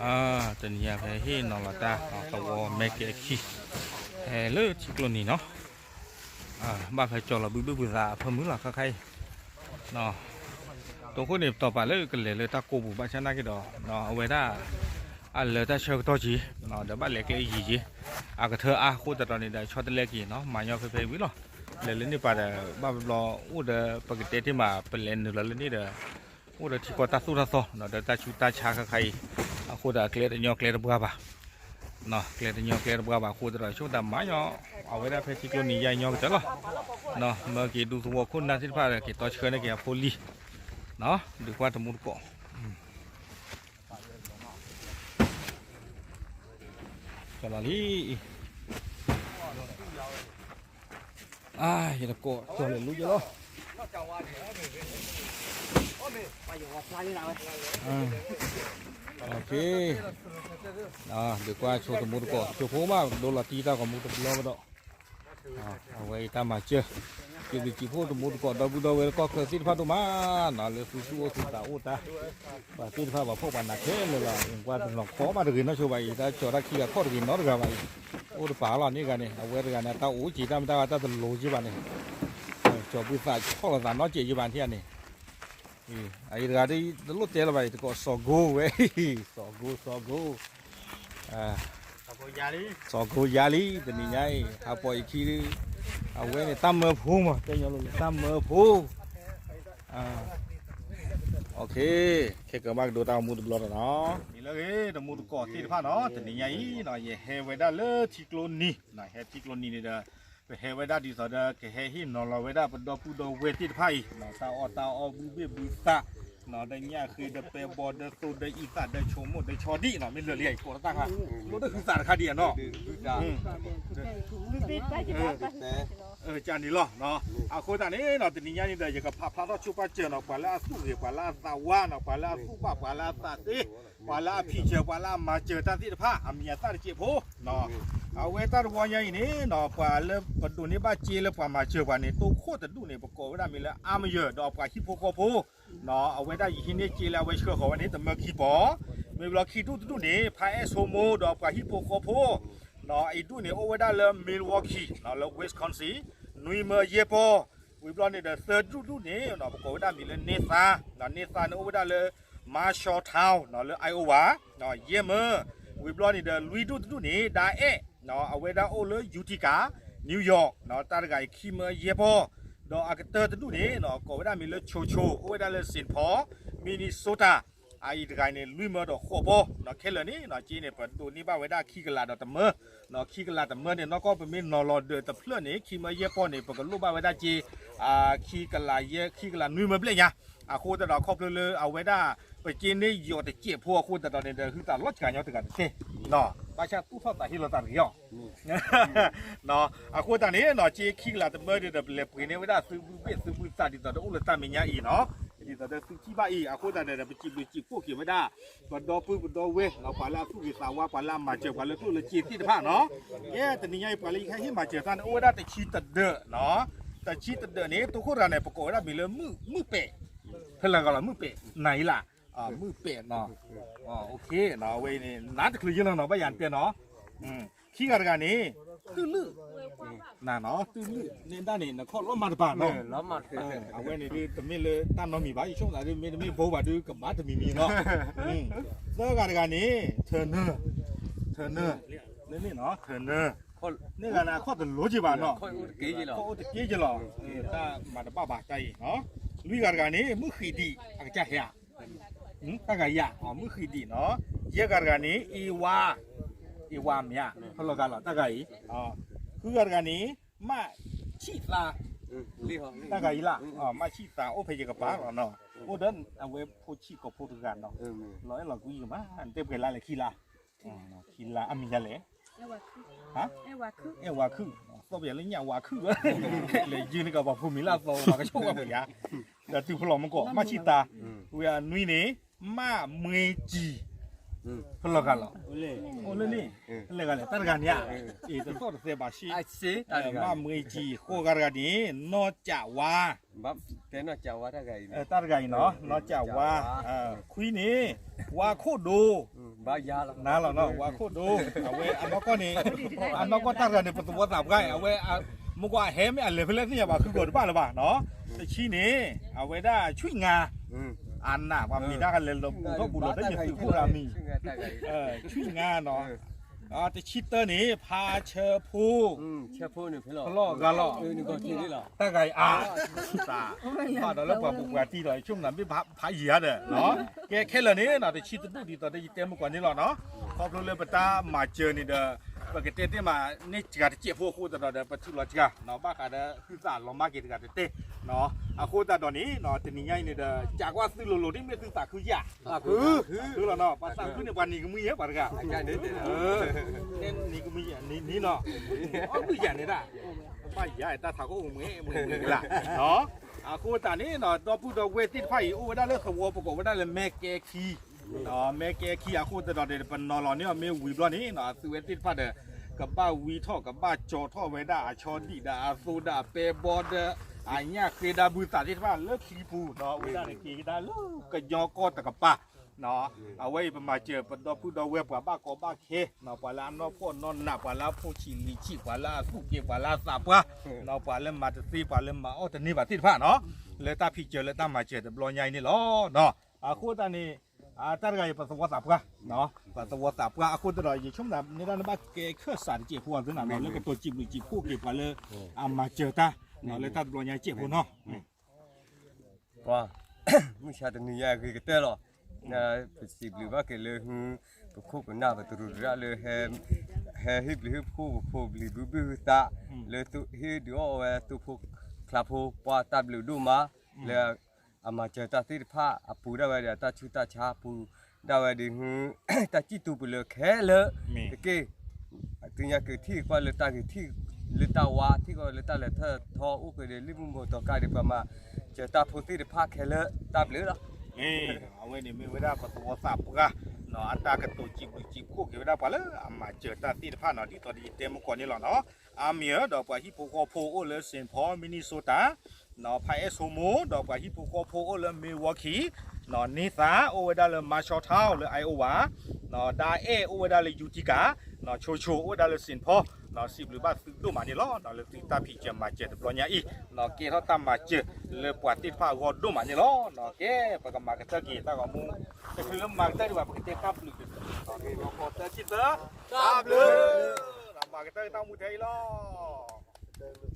အ တနံၤညါဖဲဟ့ၣ်နီၤလီၤတၢ် သဝီမဲကဲခံ ဖဲလၢထံကျိနံၤနီၤ ဘၣ်ဖဲကၠီၤလီၤဘုဘ့ၣ်ဘုသးအဖၢမုၢ်လီၤ ခါခါအံၤ တိခိၣ်န့ၣ် ပတီၢ်ပာ်လၢကလဲၤလၢတၢ်ကိးပူၤ ဘၣ်ဆၣ်နာ်က့ဒီး အဝဲဒၣ် အလၢတၢ်ဆၢကတီၢ်က့ၤ ဒီးဘၣ်လဲၤကျဲယံၤက့ၤ အကထၢအါအဃိသတးဒီးန့ၣ်ဒီး ဆီတလဲက့ၤနီၤ မၤညီဖဲဖဲဝံၤလီၤ လဲၤလၢန့ၣ်ပၤဒီး ဘၣ်ဘျီအိၣ်ဒီး ပကတဲတ့ၢ်မး ပလဲၤနုာ်လီၤလၢန့ၣ်ဒီး အိၣ်ဒီးထံကီၢ်တၢ်သိၣ်တၢ်သီ ဒီးတၢ်ဆူးတၢ်ဆါခါခါအံၤ အဃိသတးကျဲတညီကျဲတပှၢ်ဘၣ် ကျဲတညီကျဲတပှၢ်ဘၣ်အဃိသတးဒီး ဆိကတၢ်မၤညီ အဝဲဒၣ်ဖဲထံကျိနံၤယါညီကတၢၢ်လီၤ မၢက့ၤဒူသဝီခိၣ်နၢ်သ့ၣ်တဖၣ်ဒီး က့ၤတီဆှၢန့ၢ်က့ၤအဖိလံၤ ဒုးကွၢ်တမူတကိး ကၠီၤလီၤလံ အါ ယတကိးကၠီၤလဲၤလူယလီၤ ဒုးကွၢ်ဆိတမူတကိး ဆိဖိမး ဒိလီၤတံၢ်တၢ်ဂီၤမူတဘျီကဒီး အဝဲအံၤတၢ်မၤစၢၤ က့ၤဘျုးက့ၤဖှိၣ်တမူတကိး ဒီပုၢ်ဒီဝဲၢ်လၢကီၢ်ချၢသ့ၣ်တဖၣ်ဒိၣ်မးနီၤ လၢသူသူအိၣ်သူသးအိၣ်တၢ် ပှၤသ့ၣ်တဖၣ်ပှၤဖှီၣ်ပှၤနးခဲလၢာ်လီၤ ကွၢ်တနီၤခီမးတဂ့ၤနီတဂၤဘၣ်အံၤ တၢ်ကၠီၤတၢ်ခံဂၤခီၣ်တဂ့ၤနီတဂၤဘၣ်အံၤ အိၣ်တပၤလီၤန့ၣ်ဂၤန့ၣ် အဝဲတဂၤန့ၣ် တၢ်အိၣ်က့ၤတၢ်မ့ၢ်တၢ်ဝဲတၢ်တလိၤက့ၤဘၣ်န့ၣ် ကၠီၤဘုသးခီၣ်လီၤသးနီတစဲးက့ၤဘၣ်ထံၣ်န့ၣ် အအံၤတဂၤဒ်တလိၣ်တဲလၢၤဘၣ်အံၤ တကိးစီၤကိဝဲ စီၤကိ စီၤကိ စီၤကိယါလံ တနံၤညါအံၤ ဟးပိာ်အံၤခံဒု အဝဲန့ၣ်တၢ်မၢဖိမး တဲညီလိၤလၢတၢ်မၢဖိ ခဲကမၣ်ကဒိတၢ်ဂီၤမူတဘျီဒီးနီၤ မ့ၢ်လၢဂ့ၤ တမူတကိးသ့ၣ်တဖၣ်နီၤ တနံၤညါအံၤနီၤ ယဟဲဝဲဒၣ်လၢထံကျိနံၤ ဟဲထံကျိနံၤန့ၣ်ဒီး ပဟဲဝဲဒၣ်ဒ်သိးဒီး ကဟဲဟ့ၣ်နီၤလီၤဝဲဒၣ်ပဒီပုၢ်ဒီဝဲၢ်သ့ၣ်တဖၣ်အံၤ တၢ်အီၣ်တၢ်အီဘုဘ့ၣ်ဘုသး ဒီးညၣ်ဃ့ဒီးပဲဘီဒီးသိဒီးအံသၣ်ဒီး ဆိကမိၣ်ဒီးဆီဒံၣ်နီၤ မ့ၢ်လၢာ်လံအံၤကိးတၢ်ခါ လိၣ်တၢ်ဟုသးတခါဒံးဧါနီၤ ကန့ၣ်လီၤ အဃိသတးန့ၣ်နီၤ တနံၤညါန့ၣ်ဒီး ယကဖးဖျါထီၣ်ဆိပာ်စၢၤနီၤ ပှၤလၢအသူၣ်ဂ့ၤ ပှၤလၢအသးဝါနီၤ ပှၤလၢအသူၣ်ဘၣ် ပှၤလၢအသးသ့ ပှၤလၢအဖံးစၢၤ ပှၤလၢအမၤစၢၤတၢ်သ့ၣ်တဖၣ် အမံၤအသၣ်တစဲးဖိ အဝဲတၢ်တဝီညါအံၤန့ၣ်နီၤ ပှၤလၢပဒိးန့ၢ်ဘၣ်စ့လၢပှၤမၤစၢၤပှၤန့ၣ် တိခိၣ်တဒူၣ်န့ၣ် ပကိးဝဲဒၣ်မ့ၢ်လၢအါမယၢၤ ဒီးပှၤဟံၣ်ဖိဃီဖိ အဝဲဒၣ်ယဟံးန့ၢ်စ့လၢအဝဲဆှၢဃီၤဝဲန့ၣ် တမၢခံပီၤ မ့ၢ်ဘျီခံဒူၣ်တဒူၣ်န့ၣ် ဖးအဲၣ်ဆိမိၢ် ဒီးပှၤဟံၣ်ဖိဃီဖိ အံၤဒူၣ်န့ၣ် အိၣ်ဝဲဒၣ်လၢ Milwaukee လၢ Wisconsin နွံမၢယဲၢ်ပီၤ ဝံၤဘျီန့ၣ်ဒီး သၢဒူၣ်ဒူၣ်န့ၣ် ပကိးဝဲဒၣ်မံၤလၢန့ၢ်သါ န့ၢ်သါန့ၣ်အိၣ်ဝဲဒၣ်လၢ Marshalltown လၢ Iowa ယဲၢ်မၢ ဝံၤဘျီန့ၣ်ဒီး လွံၢ်ဒူၣ်တဒူၣ်န့ၣ် ဒၣ်အဲၣ် အဝဲဒၣ်အိၣ်လၢ Utica New York တၢ်တဂၤအံၤခံမၢယဲၢ်ပီၤ ဒီးအကတၢၢ်တဒူၣ်န့ၣ် ကိးဝဲဒၣ်မံၤလၢ ချိုချို အိၣ်ဝဲဒၣ်လၢ Saint Paul Minnesota အအံၤတဂၤန့ၣ် လွံၢ်မၢဒီးဃိးပီၤ ခဲလၢာ်န့ၣ် က့န့ၣ် ပဒိးန့ၢ်ဘၣ်ဝဲဒၣ်ခံကလးဒီးတမၢ ခံကလးတမၢန့ၣ် နီၢ်ကီၢ်ပမ့ၢ်နီၤလီၤဒၢးတဖျၢၣ်န့ၣ် ခံမၢယဲၢ်ပီၤန့ၣ် ပကလိၣ်ဘၣ်ဝဲဒၣ်က့ ခံကလးယဲၢ် ခံကလးနွံမၢဘျဲၣ်ညါ အဃိသတးဒီးခီဖျိလၢအဝဲဒၣ် ပက့န့ၢ်ယိးတစဲးဖိအဃိသတးဒီးန့ၣ်ဒီး ဟုသးလီၤစှၤညီတဂၤတက့ၢ် ဘၣ်ဆၣ်သူၣ်ထီၣ်သးဟ့လီၤသးတဂ့ၤအီၤ အဃိသတးန့ၣ်နီၤ က့ခံကလးတမၢဒ်ဒီး ပလဲၤပှ့ၤန့ၢ်ဝဲဒၣ်သုဘုဘ့ၣ်သုဘုသးဒ်သိးဒီးအိၣ်လၢတၢ်မဲာ်ညါအံၤနီၤ ဒ်သိးဒီးသုထံၣ်ဘၣ်အံၤ အဃိသတးဒီး ပစံးဘျုးစံးဖှိၣ်က့ၤဝဲဒၣ် ပဒီပုၢ်ပဒီဝဲၢ်နီၤ ပှၤလၢအသူၣ်ဂ့ၤသးဝါ ပှၤလၢအမၤစၢၤ ပှၤလၢကျိၣ်လၢစ့သ့ၣ်တဖၣ်နီၤ ကဲတနံၤညါအံၤ ပှၤလၢယကဟဲဟ့ၣ်မၤစၢၤတၢ်န့ၣ် အိၣ်ဝဲဒၣ်တဆံတဒၢးနီၤ တဆံတဒၢးန့ၣ် တိခိၣ်တဂၤန့ၣ် ပကိးဝဲဒၣ်မံၤလၢ မုၣ်ပဲာ် ဖဲလၢဂၤလီၤ မုၣ်ပဲာ် နၤအံၤလၢ မုၣ်ပဲာ်နီၤ အဝဲအံၤန့ၣ် နၤတချုးယဲလီၤနီၤ ဘၣ်ယၤတဲနီၤ ခံဂၤတဂၤန့ၣ် တူၢ်လုၣ် နၤနီၤ တူၢ်လုၣ် နဲဒၣ်န့ၣ် နခီၣ်လီၤမၤတဘၣ်နီၤ အဝဲန့ၣ်ဒ်တမ့ၢ်လၢတၢ်နီတမံၤဘၣ် ယဆိကမိၣ်သးဒ်မ့တမ့ၢ်ဘိဘၣ်ဒ်ကဘၣ်တမံၤမံၤနီၤ သၢဂၤတဂၤန့ၣ် ထၢနၢ ထၢနၢ လၢန့ၣ်နီၤ ထၢနၢ န့ၢ်ဂၤန့ၣ် အခီၣ်တလိက့ၤဘၣ်နီၤ ခီၣ်အိၣ်တက့ၢ်က့ၤလီၤ တၢ်မၤတဘၣ်ဘၣ်တၢ်အံၤနီၤ လွံၢ်ဂၤတဂၤန့ၣ် မုၣ်ဃံးဒံး အကစၢ်ဟဲဧါ တၢ်ဂၤအံၤဧါ မုၣ်ဃံးဒံးနီၤ ယဲၢ်ဂၤတဂၤန့ၣ် အ့ဝါ အ့ဝါမ့ၢ်ဧါ ဖဲလီၤဂၤလီၤ တၢ်ဂၤအံၤ ဃုဂၤတဂၤန့ၣ် မၣ်ဆံၣ်သး တၢ်ဂၤအံၤလၢ မၣ်ဆံၣ်သး အိၣ်ဖဲယကပၤလီၤနီၤ အိၣ်ဒီးအဝဲဖိဆံးကိးဖိတဂၤနီၤ လီၤအဲၣ်လီၤကွံမး နတဲပှဲၤလါလဲၣ်ခံလါ ခံလါ အမံၤညါလဲၣ် အဲၣ်ဝါခုၣ် သီၣ်ပယၤလၢညၣ်ဝါခုၣ် လဲၤယုၢ်န့ၢ်ကပှၤဖိမံၤလၢအသီ ပှၤကဆိၣ်ဝဲပှဲၤယါ ဒီးတုၤဖဲလီၤမကီး မၣ်ဆံၣ်သး ဝံၤအနွံန့ၣ် မၣ်မှ့ကံ ဖဲလီၤဂာ်လီၤ, အိၣ်လၢန့ၣ်, ဖဲလဲၣ်ဂၤလဲၣ် တၢ်တဂၤန့ၣ်ဧါ, အ့ၣ် တသီၣ်တသဲဘၣ်ဆ့, မ့ၢ်မွေးကံ ဃိးဂၤတဂၤန့ၣ် နီၢ်ကၠးဝါ, တၢ်တဂၤအံၤနီၤ နီၢ်ကၠးဝါ, ခွံန့ၣ် ဝါခိၣ်ဒိ, နၤလီၤနီၤ ဝါခိၣ်ဒိ, အဝဲအနီၢ်ကီၢ်န့ၣ်, အနီၢ်ကီၢ်တၢ်တဂၤန့ၣ် ပသဝီသးပှၢ်အံၤ အဝဲ, မ့ၢ်ကွၢ်အဟဲမ့ၢ်အလဲၤဖဲလဲၣ်သ့ၣ်ညါဘၣ် ဃုကီၢ်တဘၣ်လၢၤဘၣ်နီၤ, တဆံန့ၣ် အဝဲဒၣ်ဆွံၣ်ငါ, အနး ပှၤမံၤတၢ်ကလဲၤလီၤဘူးထီၣ်ဘူးလီၤ တမ့ၢ်သုးခိၣ်ရၤမံၤ, ဆွံၣ်ငါနီၤ, တဆံတၢန့ၣ် ဖါဆၢဖိ, ဖဲလီၤဂာ်လီၤ, တၢ်ဂၤအံၤအါ, ဘၣ်ဒီးလၢပှၤဘူးပှၤတံၢ်ဒီး ဆိကမိၣ်မ့ၢ်ဖးယံၤဧါဒီး, ကဲခဲလၢာ်န့ၣ်နီၤ တဆံတဒူၣ်ဒ်သိးဒီးယတဲမုၢ်ကီၢ်န့ၣ်လီၤနီၤ, ခီဖျိလၢပတၢ်မၤစၢၤန့ၣ်ဒီး, ပကတဲတ့ၢ်မးန့ၢ်စှၤတစဲးဖိအဃိသတးဒီး ပထုးလီၤစှၤနီၤ ဘၣ်ဃးဒီးဟုသးလီၤမၢ်က့ၤတဂၤတတဲ, အဃိသတးဒီးန့ၣ်နီၤ တနံၤညါအံၤန့ၣ်ဒီး ကးကွၢ်သုလိၤလိၤဒ်မ့ၢ်သုသးခုယၤ, သးခုလီၤနီၤ ပှၤသးခုန့ၣ် ပှၤနံၤကမှံယဲပှၤတဂၤ, နံၤကမှံယဲနံၤနံၤနီၤ, အီၣ်ဘုယၤန့ၣ်ဒၣ်, ဘၣ်ယၤတၢ်သးခိၣ်ကမှံမ့ၢ်မ့ၢ်ကလၢ်, အဃိသတးန့ၣ်နီၤ ဒီပုၢ်ဒီဝဲၢ်သ့ၣ်တဖၣ်အံၤ အိၣ်ဝဲဒၣ်လၢသဝီပူၤ ကိးဝဲဒၣ်လၢမဲၢ်ကဲခံ, မဲၢ်ကဲခံအဃိသတးဒီး ပနီၤလီၤန့ၢ်အီၤမ့ၢ်ဝံၤဘျီန့ၣ်နီၤ အသုဝဲသ့ၣ်တဖၣ်ဒီး ကဘၣ်ဝံထီၣ် ကဘၣ်ကၠီထီၣ်ဝဲဒၣ်အဆီဒံၣ်ဒီးအသိဒီးအပဲဘီဒီး အညၣ်ဃ့ဒီးဘုသးသ့ၣ်တဖၣ်လၢချံပူၤနီၤ ဝဲဒၣ်န့ၣ်က့ၤကဒါလၢကညီကီၢ်တကပၤ, အဝဲအံၤပမၤစၢၤပဒီပုၢ်ဒီဝဲၢ်ပှၤဘၣ်ကီဘၣ်ခဲနီၤ ပှၤလၢအနီၢ်ဖှီၣ်နီၢ်နး ပှၤလၢအဖိဆံးလံၤဆံး ပှၤလၢအသူၣ်က့ၤ ပှၤလၢအသးပှၢ်နီၤ ပှၤလၢမၤတသ့ ပှၤလၢမၤအီၣ်တန့ၢ်ဘၣ်သ့ၣ်တဖၣ်နီၤ လၢတၢ်ဖံးစၢၤလၢတၢ်မၤစၢၤတဘျီညါအံၤန့ၣ်လီၤ. အဃိသတးန့ၣ် တၢ်တဂၤအံၤ ပသဝီသးပှၢ်, ပသဝီသးပှၢ်အဃိသတးဒီး ယဆိကမိၣ်န့ၢ်ဒၣ်နဘၣ်ကဲခၢၣ်စးတစဲးဖိအသ့နီၤ လၢကတိၤစံးဘျုးစံးဖှိၣ်က့ၤပှၤလၢအမၤစၢၤတၢ် လၢတၢ်တဘျီညါစဲးဖိနီၤ ပှၤ မုၢ်ဆါတနံၤညါအဂ့ၤကတၢၢ်လီၤ. ပစံးဘျုးဘၣ်က့ၤလၢဟု ပခိၣ်ပနၢ်ပတရူးတရၣ်လၢ ဟဲဟ့ၣ်ဘျုးဟ့ၣ်ဖှိၣ်ပဖိပလံၤဘုဘုၣ်ဟုသး လၢဟ့ၣ်ဒုးအီၣ်ဝဲသိဖိကျါဖိ ပှၤတၢ်ဘျုးဒိၣ်မး လၢအမၤစၢၤတၢ်သ့ၣ်တဖၣ် အပူၤဒၣ်ဝဲဒီး တၢ်ဆူးတၢ်ဆါပူၤဒၣ်ဝဲဒီး တၢ်စံၣ်တူၤပလၢခဲလၢာ် ကက့ၢ် သုညါက့ၤထံၣ်ကွၢ်လၢတၢ်ဂ့ၤထံၣ် လၢတၢ်ဝါထံၣ်ကွၢ်လၢတၢ်လဲၤထီၣ်လဲၤထီအိၣ်က့ၤဒီး လံၣ်မူၣ်မိၢ်တီၤကါဒီး ပှၤမၤစၢၤတၢ်ဖိသ့ၣ်တဖၣ်ခဲလၢာ် တၢ်ဘျုးလီၤ. အဝဲန့ၣ်မ့ၢ်ဝဲဒၣ်ပသဝီသးပှၢ် အတၢ်ကတိၤစံးဘျုးစံးဖှိၣ်က့ၤဝဲဒၣ်ပှၤလၢအမၤစၢၤတၢ်သ့ၣ်တဖၣ်နီၤ ဒ်သိးဒီးယတဲမုၢ်ကီၢ်န့ၣ်လီၤနီၤ. အါမံၤဧၢ ဒီးပှၤဟံၣ်ဖိဃီဖိအိၣ်လၢ Saint Paul Minnesota နီၤ ဖါအဲၣ်ဆိမိၣ် ဒီးပှၤဟံၣ်ဖိဃီဖိအိၣ်လၢ Milwaukee နီၤ န့ၢ်သး အိၣ်ဝဲဒၣ်လၢ Marshalltown လၢ Iowa နီၤ ဒၣ်အဲၣ်အိၣ်ဝဲဒၣ်လၢ Utica နီၤ ဆိဆိ အိၣ်ဝဲဒၣ်လၢ Saint Paul နီၤ စံးဘျုးဘၣ်သုဒိၣ်မးန့ၣ်လီၤ. လၢသုတၢ်ဖံးစၢၤမၤစၢၤတဘျီညါအံၤ နီၤ ကဲထီၣ်တၢ်မၤစၢၤလၢပှၤသ့ၣ်တဖၣ်အဂီၢ်ဒိၣ်မးန့ၣ်လီၤ. နီၤ ကဲ ပကမၤကတၢၢ်က့ၤတၢ်ဂီၤမူ တချုးလၢမၤကတၢၢ်ဒံးဘၣ် ပကတဲတၢ်ဘျုးက့ၤ နီၤ ကီၢ်တၢ်စံၣ်သၢ တၢ်ဘျုး နီၤ မၤကတၢၢ်က့ၤတၢ်မူထဲအံၤလီၤ.